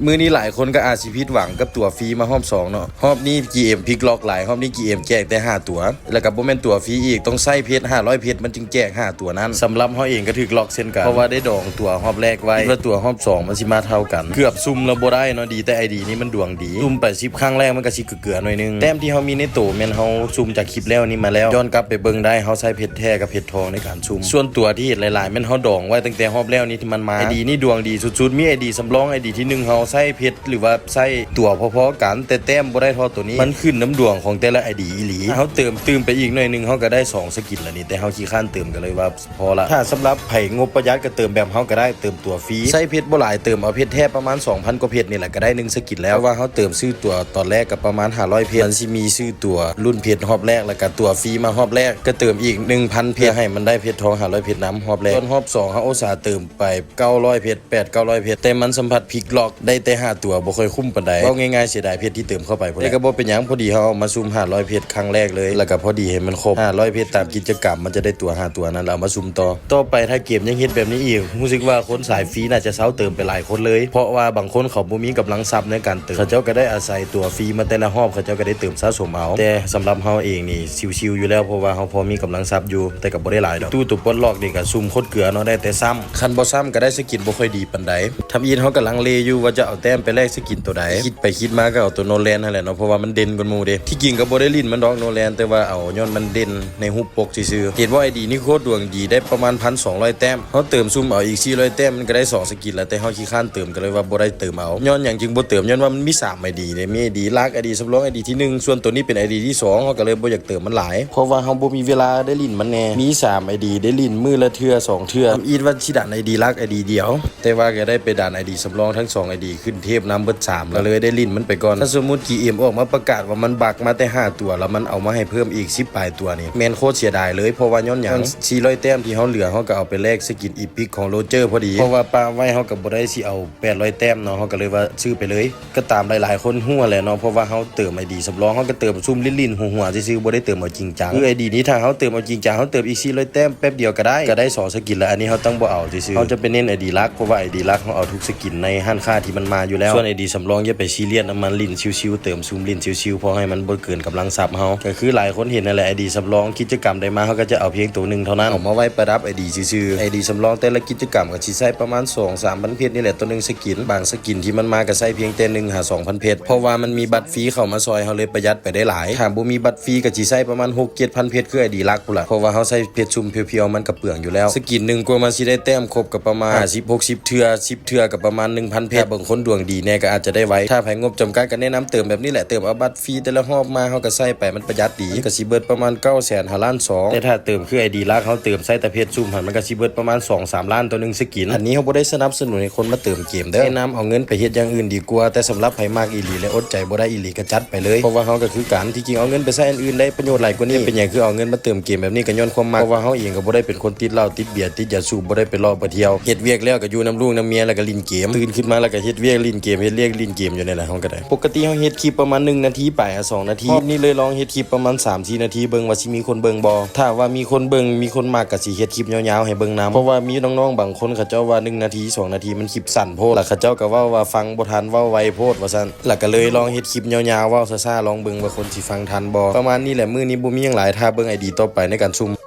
ມື້ນີ້ຫຼາຍຄົນກໍອາດຊິຜິດຫວັງກັບຕົວຟຣີມາຮອບສອງເນາະ. ຮອບນີ້ຈີເອັມພິກລັອກຫຼາຍ, ຮອບນີ້ຈີເອັມແຈກແຕ່ຫ້າຕົວ ແລ້ວກໍບໍ່ແມ່ນຕົວຟຣີອີກ, ຕ້ອງໃຊ້ເພັດຫ້າຮ້ອຍເພັດມັນຈຶ່ງແຈກຫ້າຕົວນັ້ນ. ສຳລັບເຮົາເອງກໍຖືກລັອກເຊັ່ນກັນ ເພາະວ່າໄດ້ດອງຕົວຮອບແລກໄວ້, ຄິດວ່າຕົວຮອບສອງມັນຊິມາເທົ່າກັນ. ເກືອບຊຸ່ມແລ້ວບໍ່ໄດ້ເນາະ, ດີແຕ່ໄອດີນີ້ມັນດວງດີ. ຊຸ່ມໄປສິບຄັ້ງແລກມັນກໍຊິເກືອໆໜ້ອຍໜຶ່ງ. ແຕ້ມທີ່ເຮົາມີໃນໂຕແມ່ນເຮົາຊຸ່ມຈາກຄລິບແລ້ວນີ້ມາແລ້ວ, ຍ້ອນກັບໄປເບິ່ງໄດ້, ເຮົາໃຊ້ເພັດແທ້ກັບເພັດທອງໃນການຊຸ່ມ. ສ່ວນຕົວທີ່ເຫັນຫຼາຍໆແມ່ນເຮົາດອງໄວ້ຕັ້ງແຕ່ຮອບແລ້ວນີ້ທີ່ມັນມາ. ໄອດີນີ້ດວງດີສຸດໆ, ມີໄອດີສຳລອງ, ໄອດີທີໜຶ່ງເຮົາໃຊ້ເພັດ ຫຼືວ່າໃຊ້ຕົວພໍໆກັນ, ແຕ່ແຕ້ມບໍ່ໄດ້ເທົ່າຕົວນີ້. ມັນຂຶ້ນນຳດວງຂອງແຕ່ລະໄອດີອີ່ຫຼີ. ເຮົາເຕີມຕື່ມໄປອີກໜ້ອຍໜຶ່ງ ເຮົາກໍໄດ້ສອງສະກິນແລ້ວນີ້, ແຕ່ເຮົາຂີ້ຄ້ານເຕີມ ກໍເລີຍວ່າ ພໍລະ. ຖ້າສຳລັບໃຜງົບປະຢັດກໍເຕີມແບບເຮົາກໍໄດ້, ເຕີມຕົວຟຣີ. ໃຊ້ເພັດບໍ່ຫຼາຍ, ເຕີມເອົາເພັດແທ້ປະມານສອງພັນກວ່າເພັດນີ້ແຫຼະ ກໍໄດ້ໜຶ່ງສະກິນແລ້ວ. ເພາະວ່າເຮົາເຕີມຊື້ຕົວຕອນແລກກໍປະມານຫ້າຮ້ອຍເພັດ, ມັນຊິມີຊື້ຕົວລຸ້ນເພັດຮອບແລກ ແລ້ວກໍຕົວຟຣີມາຮອບແລກ, ກໍເຕີມອີກໜຶ່ງພັນເພັດ ເພື່ອໃຫ້ມັນໄດ້ເພັດທອງຫ້າຮ້ອຍເພັດນຳຮອບແລກ. ສ່ວນຮອບສອງເຮົາອຸດສ່າເຕີມໄປເກົ້າຮ້ອຍເພັດ, ແປດເກົ້າຮ້ອຍເພັດ, ແຕ່ມັນສຳຜັດພິກລັອກໄດ້ແຕ່ຫ້າຕົວ, ບໍ່ຄ່ອຍຄຸ້ມປານໃດ. ເວົ້າງ່າຍໆ ເສຍດາຍເພັດທີ່ເຕີມເຂົ້າໄປ. ແຕ່ກໍບໍ່ເປັນຫຍັງ, ພໍດີເຮົາເອົາມາຊຸ່ມຫ້າຮ້ອຍເພັດຄັ້ງແລກເລີຍ, ແລ້ວກໍພໍດີໃຫ້ມັນຄົບຫ້າຮ້ອຍເພັດຕາມກິດຈະກຳ, ມັນຈະໄດ້ຕົວຫ້າຕົວນັ້ນ ແລ້ວເອົາມາຊຸ່ມຕໍ່. ຕໍ່ໄປຖ້າເກມຍັງເຮັດແບບນີ້ອີກ, ຮູ້ສຶກວ່າຄົນສາຍຟຣີໜ້າຈະເຊົາເຕີມໄປຫຼາຍຄົນເລີຍ, ເພາະວ່າບາງຄົນເຂົາບໍ່ມີກຳລັງຊັບໃນການເຕີມ, ເຂົາເຈົ້າກໍໄດ້ອາໄສຕົວຟຣີມາແຕ່ລະຮອບ, ເຂົາເຈົ້າກໍໄດ້ເຕີມສະສົມເອົາ. ແຕ່ສຳລັບເຮົາເອງນີ້ຊິວໆຢູ່ແລ້ວ, ເພາະວ່າເຮົາພໍມີກຳລັງຊັບຢູ່, ແຕ່ກໍບໍ່ໄດ້ຫຼາຍດອກ. ຕູ້ຕົວປົດລັອກນີ້ກໍຊຸ່ມໂຄດເກືອເນາະ, ໄດ້ແຕ່ຊ້ຳ, ຄັນບໍ່ຊ້ຳກໍໄດ້ສະກິນບໍ່ຄ່ອຍດີປານໃດ. ທຳອິດເຮົາກຳລັງເລຢູ່ວ່າຈະເອົາແຕ້ມໄປແລກສະກິນໂຕໃດ, ຄິດໄປຄິດມາກໍເອົາໂຕໂນແລນຫັ້ນແຫຼະເນາະ, ເພາະວ່າມັນເດັ່ນກວ່າໝູ່ເດ້. ທີ່ຈິງກໍບໍ່ໄດ້ຫຼິ້ນມັນດອກໂນແລນ, ແຕ່ວ່າເອົາຍ້ອນມັນເດັ່ນໃນຮູບປົກຊື່ໆ. ເຫັນບໍ່ ໄອດີນີ້ໂຄດດວງດີ, ໄດ້ປະມານພັນສອງຮ້ອຍແຕ້ມ, ເຮົາເຕີມຊຸ່ມເອົາອີກສີ່ຮ້ອຍແຕ້ມ ມັນກໍໄດ້ສອງສະກິນແລ້ວ, ແຕ່ເຮົາຂີ້ຄ້ານເຕີມ ກໍເລີຍວ່າບໍ່ໄດ້ເຕີມເອົາ. ຍ້ອນຫຍັງຈຶ່ງບໍ່ເຕີມ? ຍ້ອນວ່າມັນມີສາມໄອດີເດ້, ມີໄອດີຫຼັກ, ໄອດີສຳລອງ, ໄອດີທີໜຶ່ງ, ສ່ວນໂຕນີ້ເປັນໄອດີທີສອງ, ເຮົາກໍເລີຍບໍ່ຢາກເຕີມມັນຫຼາຍ, ເພາະວ່າເຮົາບໍ່ມີເວລາໄດ້ຫຼິ້ນມັນແດ່. ມີສາມໄອດີ, ໄດ້ຫຼິ້ນມື້ລະເທື່ອສອງເທື່ອ. ທຳອິດວ່າຊິດັນໄອດີຫຼັກໄອດີດຽວ, ແຕ່ວ່າກໍໄດ້ໄປດັນໄອດີສຳລອງທັງສອງໄອດີຂຶ້ນເທບນຳເບິດສາມ ກໍເລີຍໄດ້ຫຼິ້ນມັນໄປກ່ອນ. ຖ້າສົມມຸດຈີເອັມອອກມາປະກາດວ່າມັນບັກມາແຕ່ຫ້າຕົວ ແລ້ວມັນເອົາມາໃຫ້ເພີ່ມອີກສິບປາຍຕົວນີ້ ແມ່ນໂຄດເສຍດາຍເລີຍ. ເພາະວ່າຍ້ອນຫຍັງ? ສີ່ຮ້ອຍແຕ້ມທີ່ເຮົາເຫຼືອ ເຮົາກໍເອົາໄປແລກສະກິນອີພິກຂອງໂຣເຈີພໍດີ, ເພາະວ່າປະໄວ້ ເຮົາກໍບໍ່ໄດ້ຊິເອົາແປດຮ້ອຍແຕ້ມເນາະ, ເຮົາກໍເລີຍວ່າຊື້ໄປເລີຍ. ກໍຕາມຫຼາຍໆຄົນຮູ້ແຫຼະເນາະ, ເພາະວ່າເຮົາເຕີມໄອດີສຳລອງ ເຮົາກໍເຕີມຊຸ່ມຫຼິ້ນໆຫົວໆຊື່ໆ, ບໍ່ໄດ້ເຕີມເອົາຈິງຈັງ. ຄືໄອດີນີ້ ຖ້າເຮົາເຕີມເອົາຈິງຈັງ ເຮົາເຕີມອີກສີ່ຮ້ອຍແຕ້ມແປັບດຽວກໍໄດ້, ກໍໄດ້ສອງສະກິນແລ້ວ. ອັນນີ້ເຮົາຕັ້ງບໍ່ເອົາຊື່ໆ, ເຮົາຈະໄປເນັ້ນໄອດີຫຼັກ, ເພາະວ່າໄອດີຫຼັກເຮົາເອົາທຸກສະກິນໃນຮ້ານຄ້າທີ່ມັນມາຢູ່ແລ້ວ. ສ່ວນໄອດີສຳລອງຢ່າໄປຊີຣຽສນຳມັນ, ຫຼິ້ນຊິວໆ, ເຕີມຊຸ່ມຫຼິ້ນຊິວໆ ພໍໃຫ້ມັນບໍ່ເກີນກຳລັງຊັບເຮົາ. ກໍຄືຫຼາຍຄົນເຫັນນັ້ນແຫຼະ, ໄອດີສຳລອງກິດຈະກຳໄດ້ມາ ເຮົາກໍຈະເອົາພຽງໂຕໜຶ່ງເທົ່ານັ້ນ ເອົາມາໄວ້ປະດັບໄອດີຊື່ໆ. ໄອດີສຳລອງແຕ່ລະກິດຈະກຳກໍຊິໃຊ້ປະມານສອງສາມພັນເພັດນີ້ແຫຼະ ຕໍ່ໜຶ່ງສະກິນ. ບາງສະກິນທີ່ມັນມາກໍໃຊ້ພຽງແຕ່ໜຶ່ງຫາສອງພັນເພັດ, ເພາະວ່າມັນມີບັດຟຣີເຂົ້າມາຊ່ອຍ ເຮົາເລີຍປະຢັດໄປໄດ້ຫຼາຍ. ຖ້າບໍ່ມີບັດຟຣີກໍຊິໃຊ້ປະມານຫົກເຈັດພັນເພັດ ຄືໄອດີຫຼັກພຸ້ນລະ, ເພາະວ່າເຮົາໃຊ້ເພັດຊຸ່ມພຽວໆ ມັນກໍເປືອງຢູ່ແລ້ວ. ສະກິນໜຶ່ງກວ່າມັນຊິໄດ້ແຕ້ມຄົບກໍປະມານຫ້າສິບຫົກສິບເທື່ອ, ສິບເທື່ອກໍປະມານໜຶ່ງພັນເພັດ. ຖ້າເບິ່ງຄົນດວງດີແດ່ກໍອາດຈະໄດ້ໄວ. ຖ້າໃຜງົບຈຳກັດກໍແນະນຳເຕີມແບບນີ້ແຫຼະ, ເຕີມເອົາບັດ ຟຣີແຕ່ລະຮອບມາ ເຮົາກໍໃຊ້ໄປ ມັນປະຢັດດີ, ມັນກໍຊິເບິດປະມານເກົ້າແສນຫາລ້ານສອງ. ແຕ່ຖ້າເຕີມຄືໄອດີຫຼັກ ເຮົາເຕີມໃຊ້ແຕ່ເພັດຊຸ່ມຫັ້ນ ມັນກໍຊິເບິດປະມານສອງສາມລ້ານຕໍ່ໜຶ່ງສະກິນ. ອັນນີ້ເຮົາບໍ່ໄດ້ສະໜັບສະໜູນໃຫ້ຄົນມາເຕີມເກມເດີ, ແນະນຳເອົາເງິນໄປເຮັດຢ່າງອື່ນດີກວ່າ. ແຕ່ສຳລັບໃຜມັກອີ່ຫຼີ ແລະ ອົດໃຈບໍ່ໄດ້ອີ່ຫຼີ ກໍຈັດໄປເລີຍ, ເພາະວ່າເຮົາກໍຄືກັນ. ທີ່ຈິງເອົາເງິນໄປໃຊ້ອັນອື່ນໄດ້ປະໂຫຍດຫຼາຍກວ່ານີ້. ເປັນຫຍັງຄືເອົາເງິນມາເຕີມເກມແບບນີ້? ກໍຍ້ອນຄວາມມັກ, ເພາະວ່າເຮົາເອງກໍບໍ່ໄດ້ເປັນຄົນຕິດເຫຼົ້າຕິດເບຍ ຕິດຢາສູບ, ບໍ່ໄດ້ໄປເລາະໄປທ່ຽວ. ເຮັດວຽກແລ້ວກໍຢູ່ນຳລູກນຳເມຍ ແລ້ວກໍຫຼິ້ນເກມ, ຕື່ນຂຶ້ນມາແລ້ວກໍເຮັດວຽກ ຫຼິ້ນເກມ, ເຮັດວຽກ ຫຼິ້ນເກມຢູ່ນີ້ແຫຼະ ເຮົາກໍໄດ້. ປົກກະຕິເຮົາເຮັດຄລິບປະມານໜຶ່ງນາທີປາຍ ສອງນາທີ. ຮອບນີ້ເລີຍລອງເຮັດຄລິບປະມານສາມສີ່ນາທີເບິ່ງວ່າຊິມີຄົນເບິ່ງບໍ່. ຖ້າວ່າມີຄົນເບິ່ງ ມີຄົນມັກ ກໍຊິເຮັດຄລິບຍາວໆໃຫ້ເບິ່ງນຳ, ເພາະວ່າມີນ້ອງໆບາງຄົນເຂົາເຈົ້າວ່າໜຶ່ງນາທີ ສອງນາທີມັນຄລິບສັ້ນໂພດ, ແລ້ວເຂົາເຈົ້າກໍເວົ້າວ່າຟັງບໍ່ທັນ ເວົ້າໄວໂພດວ່າຊັ້ນ, ແລ້ວກໍເລີຍລອງເຮັດຄລິບຍາວໆ ເວົ້າຊ້າໆ ລອງເບິ່ງວ່າຄົນຊິຟັງທັນບໍ່. ປະມານນີ້ແຫຼະ, ມື້ນີ້ບໍ່ມີຫຍັງຫຼາຍ, ຖ້າເບິ່ງໄອດີຕໍ່ໄປໃນການຊຸ່ມ.